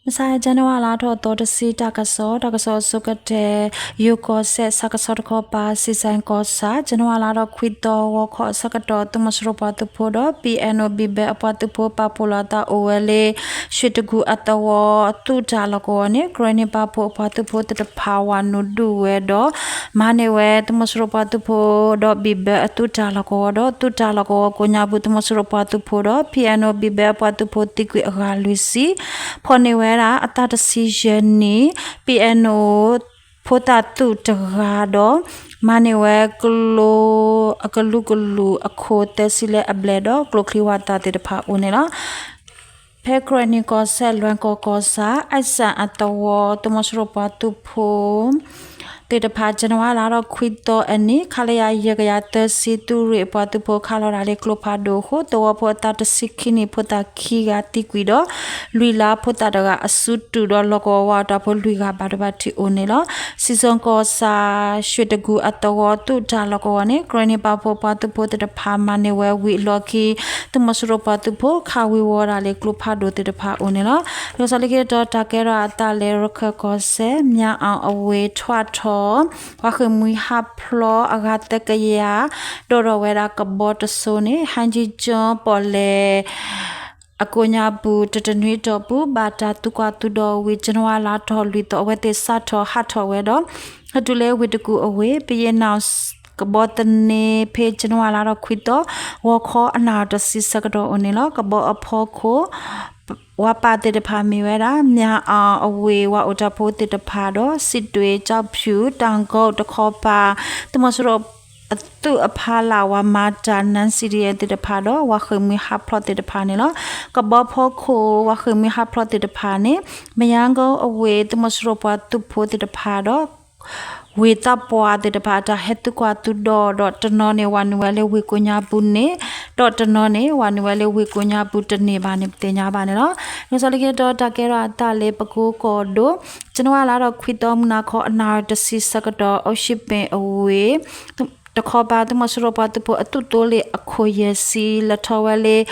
မဆါ ကၠနဝါလါထီၣ်သီတဆံ တၢ်ကစီၣ်, တၢ်ကစီၣ်အဆိကတၢၢ်, ယိၤကီၢ်စဲၣ် ဆၣ်ကဆီတခီပၤ စံးစဲကီၢ်ဆၣ်, ကၠနဝါလါထီၣ်ခွံသီ ဂီၤခီအဆၢကတီၢ် သုးမီၤစိရိၤပှၤသုးဖိဒီး ပံၤအဲၣ်နိၣ် ဘံၣ်ဘဲအပှၤသုးဖိ ပာ်ဖှိၣ်လီၤအသးအိၣ်ဝဲလၢ ရွှ့ၣ်တကူၣ်အသဝီ သုးတၢ်လီၢ်ကဝီၤန့ၣ် ကရ့ၣ်နံၣ်ပာ်ဖှိၣ်အပှၤသုးဖိသ့ၣ်တဖၣ် ဝၤနုာ်ဒုးဝဲဒီး မၤန့ၢ်ဝဲ သုးမီၤစိရိၤပှၤသုးဖိဒီး ဘံၣ်ဘဲအသုးတၢ်လီၢ်ကဝီၤဒီး သုးတၢ်လီၢ်ကဝီၤကိးညါပူၤ သုးမီၤစိရိၤပှၤသုးဖိဒီး ပံၤအဲၣ်နိၣ် ဘံၣ်ဘဲအပှၤသုးဖိသံကွံာ်အဂၤလွံၢ်ဆံ, ဖီၣ်န့ၢ်ဝဲဒၣ်အသးတဆံယဲၢ်နံၣ် ပံၤအဲၣ်နိၣ် ဖိသၣ်သုးတဂၤဒီး မၤန့ၢ်ဝဲ ကျိအကလုာ်ကလုာ်အခိၣ်သၢဆံလၢအဘျဲၣ်ဒီး ကျိချံဝၤသၣ်သ့ၣ်တဖၣ်အိၣ်န့ၣ်လီၤ. ဖဲကရ့ၣ်နံၣ်ကီၢ်စဲၣ် လွဲၢ်ကီၢ်ကီၢ်ဆၣ် အဲၣ်စၣ်အသဝီ သုးမီၤစိရိၤပှၤသုးဖိ သ့ၣ်တဖၣ် ကၠနဝါလါထီၣ်ခွံသီအနံၤ ခလရ ယဲၢ်ကယၤသၢဆံ သုးရ့ၣ်အပှၤသုးဖိခးလီၤတၢ်လၢကျိဖးဒိၣ်အဃိ သဝီဖိအသးတဆံခံနံၣ် ဖိသၣ်ခံဂၤသံကွံာ်ဒီး လွံၢ်လါဖိသၣ်တဂၤအစုတူာ်ဒီး လီၢ်ကဝီၤဝါအတၢ်ဖိလွံၢ်ဂၤဘၣ်ဒိဘၣ်ထံးအိၣ်န့ၣ်လီၤ. စံၣ်စိၤကီၢ်ဆၣ် ရွှ့ၣ်တကူၣ်အသဝီ သုးတၢ်လီၢ်ကဝီၤန့ၣ် ကရ့ၣ်နံၣ်ပာ်ဖှိၣ်ပှၤသုးဖိသ့ၣ်တဖၣ် မၤန့ၢ်ဝဲဝံၤအလီၢ်ခံ သုးမီၤစိရိၤပှၤသုးဖိ ခးဝံၤဝီၤဒၣ်လၢကျိဖးဒိၣ်သ့ၣ်တဖၣ်အိၣ်န့ၣ်လီၤ. လီၤဆီလၢခံတတီၤ တၢ်ကဲထီၣ်အသးလၢရခၢၣ်ကီၢ်စဲၣ် မၠၣ်အီၣ်အဝ့ၢ် ထွးထီၣ် ပှၤဃ့ၢ်မှံဟးဖျိးအဂၤသၢကယၤ ဒိးထီၣ်ဝဲဒၣ်ကဘီတစိၤန့ၣ် ဟဲကၠံကၠိပီၣ်လဲၣ် အကိးညါပူၤ တတနွံအတီၢ်ပူၤ ဘၣ်တၢ်သုးကွၢ်သုးဒီးဝံၤ ကၠနဝါလါထီၣ်လွံၢ်သီ အဝဲသ့ၣ်စးထီၣ်ဟးထီၣ်ဝဲဒီး ဟဲတုၤလၢဝ့ၢ်တကူၣ်အဝ့ၢ် ပယဲၢ်နၣ် ကဘီသန့ ဖဲကၠနဝါလါထီၣ်ခွံသီ ဂီၤခီအနၣ်ရံၣ်တဆံဆၢကတီၢ်အိၣ်န့ၣ်လီၤ. ကဘီအဖီခိၣ် ဝၤပၢ်သ့ၣ်တဖၣ်မ့ၢ်ဝဲဒၣ် မၠၣ်အီၣ်အဝ့ၢ် ဝၤအိၣ်တၢ်ဖိသ့ၣ်တဖၣ်ဒီး စံးတွ့ ကၠီဖၠူၣ် တၢ်ကီတခီပၤ သုးမီၤစိရိၤအသုးအဖီလာ် ဝၤမၤတၢ် နၣ်စံၣ်ဒံၣ်အဲၣ်သ့ၣ်တဖၣ်ဒီး ဝၤဃ့ၢ်မှံဟးဖျိးသ့ၣ်တဖၣ်န့ၣ်လီၤ. ကဘီဖီခိၣ် ဝၤဃ့ၢ်မှံဟးဖျိးသ့ၣ်တဖၣ်န့ၣ် မယါကီအဝ့ၢ် သုးမီၤစိရိၤပှၤသုးဖိသ့ၣ်တဖၣ်ဒီး ဝ့ၢ်သးပှၢ်သ့ၣ်တဖၣ် အတၢ်ဟဲသုးကွၢ်သုးဒီး ဒီးတနီၤန့ၣ် ဝၤနုာ်ဝဲလၢဝ့ၢ်ကိးညါပူၤန့ၣ် ဒီးတနီၤန့ၣ် ဝၤနုာ်ဝဲလၢဝ့ၢ်ကိးညါပူၤတန့ၢ်ဘၣ်န့ၣ် ပသ့ၣ်ညါဘၣ်န့ၣ်လီၤ. လီၤဆီလၢခံတတီၤ တၢ်ကဲထီၣ်အသးလၢပကိကီၢ်ဒိၣ် ကၠနဝါလါထီၣ်ခွံသီ မုၢ်နၤခီအနၣ်ရံၣ်တဆံဆၢကတီၢ် အီၣ်ၡံပ့ၣ်အဝ့ၢ် တခီပၤ သုးမီၤစိရိၤပှၤသုးဖိအသုးသိလ့ၣ်အခိၣ်ယဲၢ်ဆံ လဲၤထီၣ်ဝဲလၢ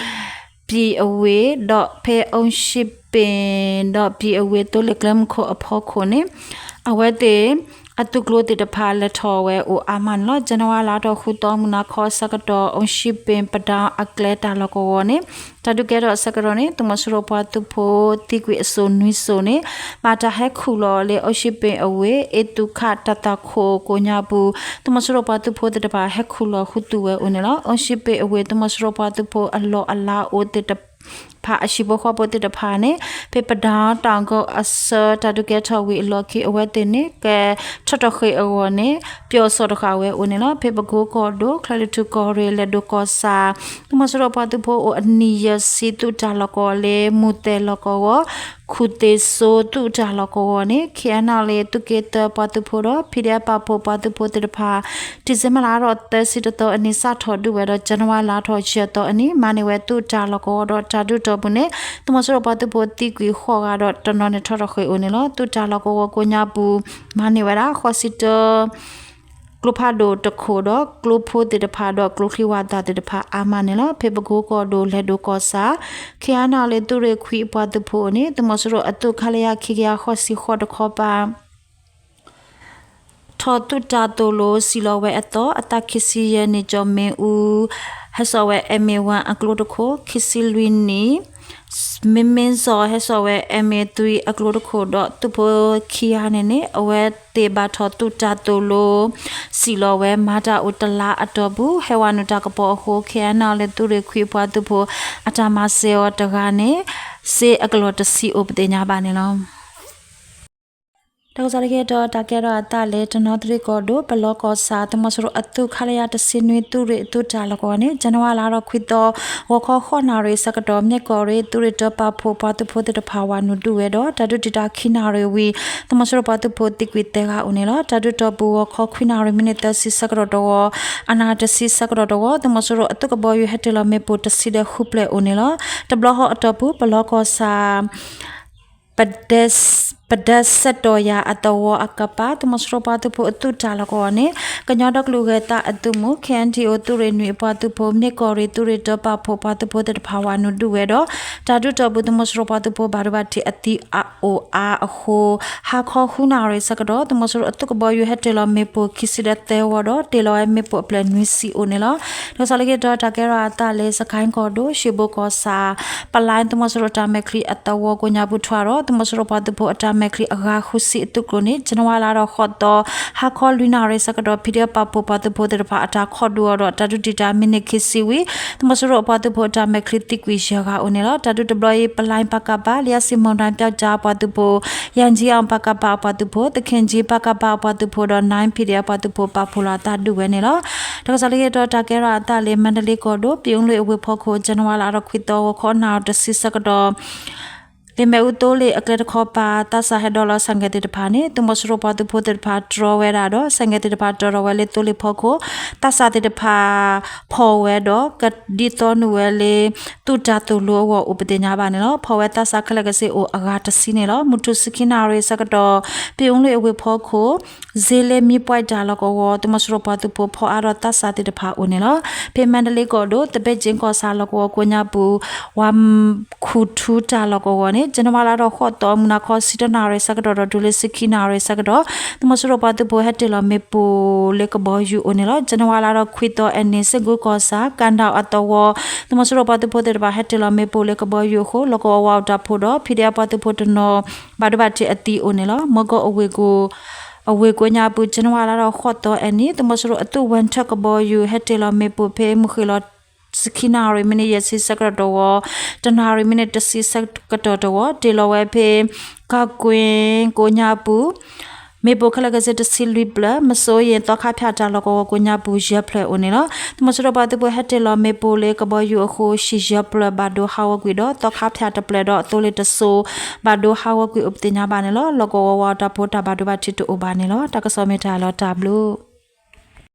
ပံၤအဝ့ၢ် ဒီးဖဲအီၣ်ၡံပ့ၣ်ဒီးပံၤအဝ့ၢ် သိလ့ၣ်ကျဲမုၢ်ခိၣ်အဖီခိၣ်န့ၣ် အဝဲသ့ၣ်အသုးကျိၤသ့ၣ်တဖၣ်လဲၤထီၣ်ဝဲအိၣ်အါမးန့ၣ်လီၤ. ကၠနဝါလါထီၣ်ဃုသီ မုၢ်နၤခီဆၢကတီၢ် အီၣ်ၡံပ့ၣ်ပဒၢအကျဲတၢ်လီၢ်ကဝီၤန့ၣ် တၢ်ဒုးကဲထီၣ်အဆၢကတီၢ်န့ၣ် သုးမီၤစိရိၤပှၤသုးဖိသံကွံာ်အစိၤနွံစိၤန့ၣ် ဘၣ်တၢ်ဟဲခူၣ်လီၤလၢ အီၣ်ၡံပ့ၣ်အဝ့ၢ် အ့သူၣ်ခးတၢ်သးခိၣ်ကိးညါပူၤ သုးမီၤစိရိၤပှၤသုးဖိသ့ၣ်တဖၣ် ဟဲခူၣ်လီၤဃုာ်သုးဝဲအိၣ်န့ၣ်လီၤ. အီၣ်ၡံပ့ၣ်အဝ့ၢ် သုးမီၤစိရိၤပှၤသုးဖိအလီၢ်အလၤအိၣ်သ့ၣ်တဖၣ် အဟံၣ်ဖိဃီဖိသ့ၣ်တဖၣ်န့ၣ် ဖဲပဒၢတၢ်ကီအဆၢ တၢ်ဒုးကဲထီၣ်ဝံၤအလီၢ်ခံ အဝဲသ့ၣ်န့ၣ် ကဲထီၣ်ထီၣ်ဃ့ၢ်အဂီၢ်န့ၣ် ပၠီၣ်စီၣ်တဃာ်ဝဲအိၣ်န့ၣ်လီၤ. ဖဲပကိကီၢ်ဒိၣ် ချဲးလွီၢ်ထူၣ်ကီၢ်ရ့ၣ် လဲၤဒိၣ်ကီၢ်ဆၣ် သုးမီၤစိရိၤပှၤသုးဖိအိၣ်အနံၣ်ယဲၢ်ဆံ သုးတၢ်လီၢ်ကဝီၤလၢ မူၢ်သဲၣ်လီၢ်ကဝီၤ ခူၣ်သ့ၣ်စိသုးတၢ်လီၢ်ကဝီၤန့ၣ် ခ့ၣ်အဲၣ်နၣ်လ့ၣ် သုးက့သၢပှၤသုးဖိဒီး ဖံဒဲပာ်ဖှိၣ်ပှၤသုးဖိသ့ၣ်တဖၣ် ဒံၣ်စ့ဘၢၣ်လါထီၣ်သၢဆံတသီအနံၤ စးထီၣ်ဒုးဝဲဒီး ကၠနဝါလါထီၣ်ယဲၢ်သီအနံၤ မၤန့ၢ်ဝဲသုးတၢ်လီၢ်ကဝီၤဒီး တၢ်ဒုးတီၢ်ပူၤန့ၣ် သုးမီၤစိရိၤပှၤသုးဖိသံကွံာ်ဃိးဂၤဒီး တနီၤန့ၣ်ထီၣ်ထီၣ်ဃ့ၢ်အိၣ်န့ၣ်လီၤ. သုးတၢ်လီၢ်ကဝီၤကိးညါပူၤ မၤန့ၢ်ဝဲဒၣ် ဃိးဆံတၢ ကျိဖးဒိၣ်တခိၣ်ဒီး ကျိဖိသ့ၣ်တဖၣ်ဒီးကျိချံဝၣ်သၣ်သ့ၣ်တဖၣ်အါမးန့ၣ်လီၤ. ဖဲပကိကီၢ်ဒိၣ် လဲၤဒိၣ်ကီၢ်ဆၣ် ခ့ၣ်အဲၣ်နၣ်လ့ၣ် သုးရ့ၣ်ခွံအပှၤသုးဖိအအိၣ်န့ၣ် သုးမီၤစိရိၤအသုး ခလရ ခံကယၤဃိးဆံဃိးတခီပၤ ထီၣ်သုးတၢ်သိၣ်လိစံၣ်လီၤဝဲအသီ အသးခံဆံယဲၢ်နံၣ် ကၠီၣ်မ့ၣ်အူ ဟဲစိာ်ဝဲ M A one အကျိတခိၣ် ခံဆံလွံၢ်နံၣ်, မ့မ့ၣ်စီၤ ဟဲစိာ်ဝဲ M A three အကျိတခိၣ်ဒီး သုးဖိခံဂၤန့ၣ်န့ၣ် အဝဲသ့ၣ်ဘၣ်ထီၣ်သုးတၢ်သိၣ်လိ စံၣ်လီၤဝဲ မၤတၢ်အိၣ်တလါအတီၢ်ပူၤ ဟဲဝၤနုာ်တၢ်ကပီၤအဃိ ခ့ၣ်အဲၣ်နၣ်လ့ၣ် သုးရ့ၣ်ခွံအပှၤသုးဖိ အတၢ်မၤစၢၤအီၤတဂၤန့ၣ် စ့အကလီၢ်တဆံအိၣ်ပသ့ၣ်ညါဘၣ်န့ၣ်လီၤ. တၢ်ကစီၣ်လၢခံတတီၤ တၢ်ကဲထီၣ်အသးလၢ တနီသရံၣ်ကီၢ်ဒိၣ် ပလီကီၢ်ဆၣ် သုးမီၤစိရိၤအသုး ခလရ တဆံနွံ သုးရ့ၣ်အသုးတၢ်လီၢ်ကဝီၤန့ၣ် ဇန်နဝါလါထီၣ်ခွံသီ ဂီၤခီဃိးနၣ်ရံၣ်အဆၢကတီၢ် မ့ၢ်ကီၢ်ရ့ၣ် သုးရ့ၣ်တၢပာ်ဖှိၣ်ပှၤသုးဖိသ့ၣ်တဖၣ် ဝၤနုာ်ဒုးဝဲဒီး တၢ်ဒုးတုၤတၢ်ခံနၣ်ရံၣ်ဝံၤ သုးမီၤစိရိၤပှၤသုးဖိသံကွံာ်သၢဂၤအိၣ်န့ၣ်လီၤ. တၢ်ဒုးတီၢ်ပူၤ ဂီၤခီခွံနၣ်ရံၣ် မံးနံးသၢဆံဆၢကတီၢ်တဝီ အနၣ်တဆံဆၢကတီၢ်တဝီ သုးမီၤစိရိၤအသုးကဘီယူၤဟဲတ့ၢ်လီၤမ့ၣ်ပိၢ်တဆံဒီးဃုဖျၢၣ်အိၣ်န့ၣ်လီၤ. တဘျီဃီအတီၢ်ပူၤ ပလီကီၢ်ဆၣ် ပဒဲ ပဒဲစဲးတီၤယၤအသဝီအကပၤ သုးမီၤစိရိၤပှၤသုးဖိအသုးတၢ်လီၢ်ကဝီၤန့ၣ် ကညီဒီကလုာ်ဂဲၤသးအသုးမုၢ် ခ့ၣ်အဲၣ်ယူၣ် သုးရ့ၣ်နွံအပှၤသုးဖိ မ့ၢ်ကီၢ်ရ့ၣ်သုးရ့ၣ်တၢပာ်ဖှိၣ်ပှၤသုးဖိသ့ၣ်တဖၣ်ဝၤနုာ်ဒုးဝဲဒီး တၢ်ဒုးတီၢ်ပူၤ သုးမီၤစိရိၤပှၤသုးဖိဘၣ်ဒိဘၣ်ထံးအသံအိၣ်အါအဃိ ဟါခီဃုနၣ်ရံၣ်ဆၢကတီၢ် သုးမီၤစိရိၤအသုးကဘီယူၤဟဲတ့ၢ်လီၤမ့ၣ်ပိၢ်ခံဆံဒီးသၢဝီဒီး တ့ၢ်လီၤဝဲမ့ၣ်ပိၢ်အဖျၢၣ်နွံဆံအိၣ်န့ၣ်လီၤ. တၢ်ကစီၣ်လၢက့ၤဒီးတၢ်ကဲထီၣ်အသးလၢ စကဲၣ်ကီၢ်ဒိၣ် ရှ့ဘိၣ်ကီၢ်ဆၣ် ပလၢၣ် သုးမီၤစိရိၤတၢ်မဲာ်ချံအသဝီကိးညါပူၤထွဲဒီး သုးမီၤစိရိၤပှၤသုးဖိအတၢ်မဲာ်ချံအဂၤဃုဆံအသုးကျိၤန့ၣ် ဇန်နဝါလါဒီးဃိးသီ ဟါခီလွံၢ်နၣ်ရံၣ်ဆၢကတီၢ် ဖံးဒဲးပာ်ဖှိၣ်ပှၤသုးဖိသ့ၣ်တဖၣ်အတၢ်ခိးဒုးအီၤဒီး တၢ်ဒုးတံာ်တာ်မံးနံးခံဆံဝံၤ သုးမီၤစိရိၤအပှၤသုးဖိအတၢ်မဲာ်ချံသံကွံာ်ယဲၢ်ဂၤအိၣ်န့ၣ်လီၤ. တၢ်ဒုးတဘျီအံၤ ပလၢၣ် ပကဖ လံာ်စံမိၣ်ဒၣ်ပျီကၠါအပှၤသုးဖိ ယၣ်ကၠံအီၣ် ပကဖ အပှၤသုးဖိ သခ့ၣ်ကၠံ ပကဖ အပှၤသုးဖိဒီး နၢၣ် ဖံးဒဲး အပှၤသုးဖိပာ်ဖှိၣ်လီၤအသးဒုးဝဲန့ၣ်လီၤ. တၢ်ကစီၣ်လၢက့ၤဒီးတၢ်ကဲထီၣ်အသးလၢ မါဒလ့ကီၢ်ဒိၣ် ပံၣ်အူလွံၢ်အဝ့ၢ်ဖီခိၣ် ဇန်နဝါလါဒီးခွံသီ ဂီၤခီနၣ်ရံၣ်တဆံဆၢကတီၢ် လၢမ့ၣ်အူသိလ့ၣ်အကျဲတခီပၤ သးစၢ်ဟဲဒိးလီၤဆၣ်ငဲၤသ့ၣ်တဖၣ်န့ၣ် သုးမီၤစိရိၤပှၤသုးဖိသ့ၣ်တဖၣ်တြီဝဲဒၣ်ဒီး ဆၣ်ငဲၤသ့ၣ်တဖၣ်တြီထီၣ်ဝဲလၢသိလ့ၣ်ဖီခိၣ် သးစၢ်သ့ၣ်တဖၣ်ဖီၣ်ဝဲဒီး ကဒ်သိးနုာ်ဝဲလၢ သုးတၢ်သိၣ်လိအဂီၢ်အိၣ်ပသ့ၣ်ညါဘၣ်န့ၣ်လီၤ. ဖီၣ်ဝဲသးစၢ်ခဲလၢာ်ကစ့ၢ်အိၣ်အဂၤတဆံန့ၣ်လီၤ. မုၢ်ထူၣ်ဆံခံနၣ်ရံၣ်ဆၢကတီၢ် ပံၣ်အူလွံၢ်အဝ့ၢ်ဖီခိၣ် စ့လ့မံပှဲးတၢ်လီၢ်ကဝီၤ သုးမီၤစိရိၤပှၤသုးဖိဖီၣ်အါထီၣ်သးစၢ်သ့ၣ်တဖၣ်အိၣ်န့ၣ်လီၤ. ဖဲမါဒလ့ကီၢ်ဒိၣ် သဘဲၣ်ကၠ့ကီၢ်ဆၣ်လီၢ်ကဝီၤကိးညါပူၤ ဝၤခူၣ်ထူတၢ်လီၢ်ကဝီၤန့ၣ် ဇန်နဝါလါဒီးဃိးသီ မုၢ်နၤခီဆံတၢနၣ်ရံၣ်ဆၢကတီၢ်ဒီးတုၤလၢဆံခံနၣ်ရံၣ်ဆၢကတီၢ် သုးမီၤစိရိၤပှၤသုးဖိဟဲတ့ၢ်လီၤမ့ၣ်ပိၢ်လၢကဘီယူၤအိၣ်န့ၣ်လီၤ. ဇန်နဝါလါဒီးခွံသီအနံၤ စ့ၢ်ကီးကီၢ်ဆၣ် ကၣ်ဒၣ်အသဝီ သုးမီၤစိရိၤပှၤသုးဖိသ့ၣ်တဖၣ်ဟဲတ့ၢ်လီၤမ့ၣ်ပိၢ်လၢကဘီယူၤအဃိ လီၢ်ကဝီၤဝၤအတၢ်ဖိဒီး ဖံးဒဲးအပှၤသုးဖိတနီၤ ဘၣ်ဒိဘၣ်ထံးအသံအိၣ်န့ၣ်လီၤ. မီၢ်ကီၢ်အဝ့ၢ်ကိ အဝ့ၢ်ကိးညါပူၤ ဇန်နဝါလါဒီးဃိးသီအနံၤ သုးမီၤစိရိၤအသုးဝဲၢ်ထၢၣ်ကဘီယူၤ ဟဲတ့ၢ်လီၤမ့ၣ်ပိၢ်ဖဲမုၢ်ဃ့ၢ်လီၤ ဆံခံနၣ်ရံၣ် မံးနံးယဲၢ်ဆံဆၢကတီၢ်တဝီ, တနၣ်ရံၣ် မံးနံးတဆံဆၢကတီၢ်တဝီ, တ့ၢ်လီၤဝဲဖဲ ကၣ်ကွ့ၣ်ကိးညါပူၤ မ့ၣ်ပိၢ်ခဲလၢာ်ခဲဆ့တဆံလွံၢ်ဖျၢၣ်, မစိယ့ၣ် သီခါဖၠၣ်တၢ်လီၢ်ကဝီၤကိးညါပူၤ ယဲၢ်ဖျၢၣ်အိၣ်န့ၣ်လီၤ. သုးမီၤစိရိၤပှၤသုးဖိဟဲတ့ၢ်လီၤမ့ၣ်ပိၢ်လၢကဘီယူၤအဃိ ဟံၣ်ယဲၢ်ဖျၢၣ်ဘၣ်ဒိဟးဂီၤကွံာ်ဒီး သီခါဖၠၣ်တဖျၢၣ်ဒီး သိလ့ၣ်တစိၤ ဘၣ်ဒိဟးဂီၤကွံာ်အိၣ်ပသ့ၣ်ညါဘၣ်န့ၣ်လီၤ. လီၢ်ကဝီၤဝၤအတၢ်ဖိတၢ်ဘၣ်ဒိဘၣ်ထံးတအိၣ်ဘၣ်န့ၣ်လီၤ. တၢ်ကစီၣ်မ့ၢ်တၢ်လီၤတၢ်ဘျုး